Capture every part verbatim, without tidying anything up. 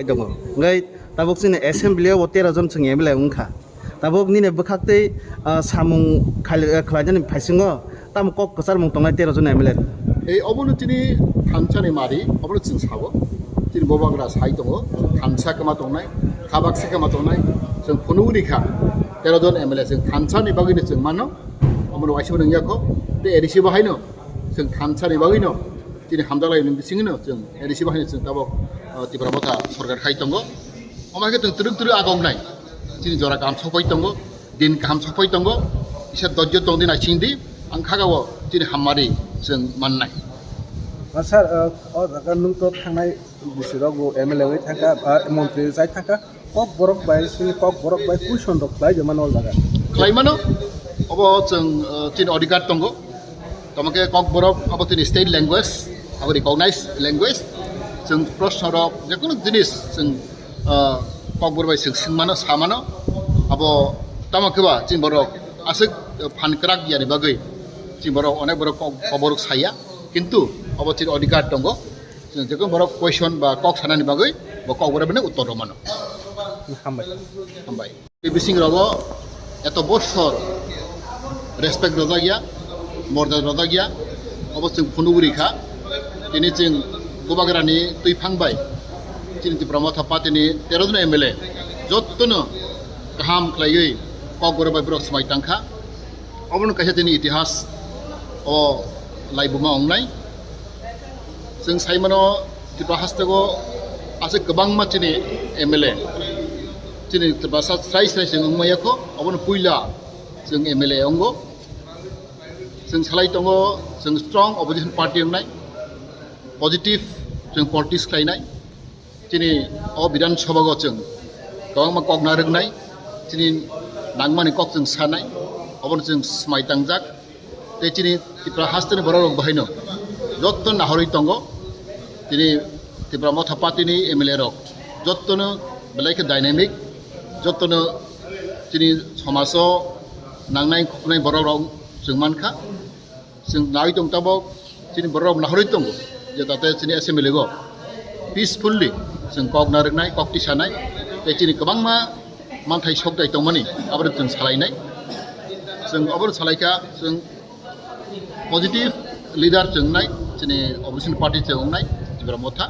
Tongo. Hwnkhe tabuk chini assembly o bo tero jon chwng M L A wngkha. Tabuk nini bwkhak tei, ah, samung khali-, ah, khlainani phaisingo tamo kok kwcharmung tongnai tero jon M L A. Ei obono chini thansa ni mari, obono chwng sabo. Chini bobagra sai tongo, thansa kwma tongnai, khabak se kwma tongnai, chwng phunuk rikha, tero jon M L A chwng thansa ni bagwino chwng mano, omono waisa nwngyakho, tei A D C bo haino chwng thansa ni bagwino chini hamjaklai ni bisingino chwng A D C bo haino chwng tabuk, ah, Tipra Motha sorkar khai tongo. Omo hai khe chwng twrwk twrwk agok nai. Chini jora kaham sokpai tongo, din kaham sokpai tongo. Kisa dojjo tong di naising di, ang kha o chini hammari chwng mannai. Ah, sir, ah, o jaga nwng to thangnai bisirok bo M L A wngwi thangkha, ah, montri wngwi thangkha. Kok borok bai, chini kok borok bai question rok khlai de mano o jaga. Khlai mano, obo chwng, ah, chini odhikar tongo. Tamo khe kok borok abo chini state language, abo recognized language. Chwng proshno rok, jekono jinis chwng ah, kok borok bai swk swng mano, sa mano. Abo tamo khe ba chini borok aswk phan kwrak yani bagwi chini borok onek borok kok, kok borok saya, kintu abo chini odhikar tongo. Chwng jekono borok question ba kok sanani bagwi bo kok borok bini uttor rw mano. Hambai. Hambai. Tei bising rogo eto bosor respect rojak ya, morjada rojak ya, obo chwng phunuk rikha. Tini chwng bubagrani twiphang bai chini Tipra Motha Party ni tero jon M L A jottono kaham khlaiwi kok borok bai borok swmai tangkha. Obono kaisa chini itihas o laibuma wngnai. Chwng sai mano Tripura hasteo aswk kwbangma chini M L A, chini Tiprasa srai srai chwng wngmaya kho, obono puila chwng M L A wngo. Chwng salai tongo, chwng strong opposition party wngnai, positive chwng politics khlainai. Chini o Bidhan Sabha o chwng kwbangma kok narwknai, chini nangmani kok chwng sanai, obono chwng swmai tangjak. Tei chini Tripura hasteni borok rok bahaino jotto nahorwi tongo. Chini Tipra Motha Party ni M L A rok jottono belai khe dynamic, jottono chini somajo nangnai khoknai borok rok chwng mankha. Chwng nai tong tabok chini borok rok nahorwi tongo je tate chini assembly o peacefully chwng kok narwknai, kok tisanai, tei chini kwbangma manthai sokthai tongmani, aboni chwng salainai. Chwng obono salaikha, chwng positive leader chwng wngnai, chini opposition party chwng wngnai, Tipra Motha.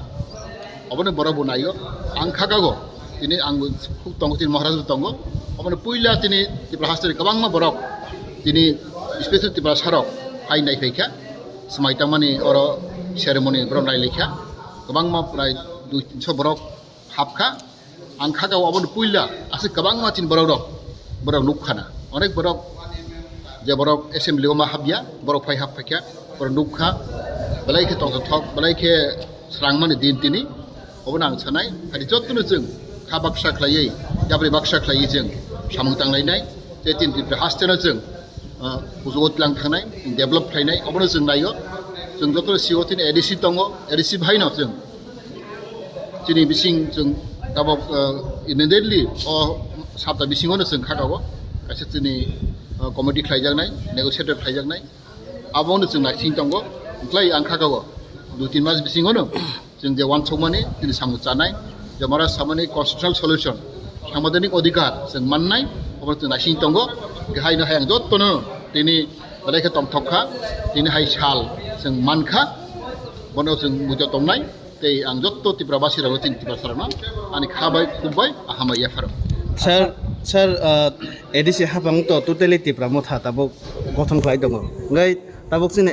Obono borok bo naio. Ang khakago, tini ang bo khuk tongo, tini Maharaj bo tongo. Obono puila tini Tipra hasteni kwbangma borok, tini special Tipra sarok hai nai phaikha. Swmai tangmani oro ceremony borok nai laikha. Kwbangma prai dui tinso borok hapkha. Ang kha ka obo puila aswk kwbangma chini borok rok, borok nuk khana. Onek borok je borok assembly o ma hapya, borok phai hap phaikha, borok nuk kha, belai khe tongthok, belai khe srangmani din tini. Obono ang sanai, hai jottono chwng kha baksa khlaiwi, yapri baksa khlaiwi chwng samung tanglainai, tei chini Tripura hasteno chwng ah, kuchugo tlang thangnai, develop khlainai, obono chwng naio. Chwng joto sio chini A D C tongo, A D C bahaino chwng chini bising chwng tabok, ah, immediately o sapta bisingono chwng khakao kaisa chini, ah, committee khlaijaknai, negotiator khlaijaknai, abono chwng naising tongo. Wngkhlai ang khakao dui tin mas bisingono chwng je uansukmani tini samung chanai, je mara samani constitutional solution, sangbidhanik odhikar chwng mannai, obo chwng naising tongo. Hwnkhe haino hai ang jottono tini belai khe tongthok kha, tini hai sal chwng mankha, bono chwng muitu tongnai, tei ang jotto Tripura basi rokno, chini Tripura sarokno ani kha bai, khuk bai, hambai yapharo. Sir, sir, uh, A D C hapang to totally Tipra Motha tabuk gothon khlai tongo. Ngai tabuk chini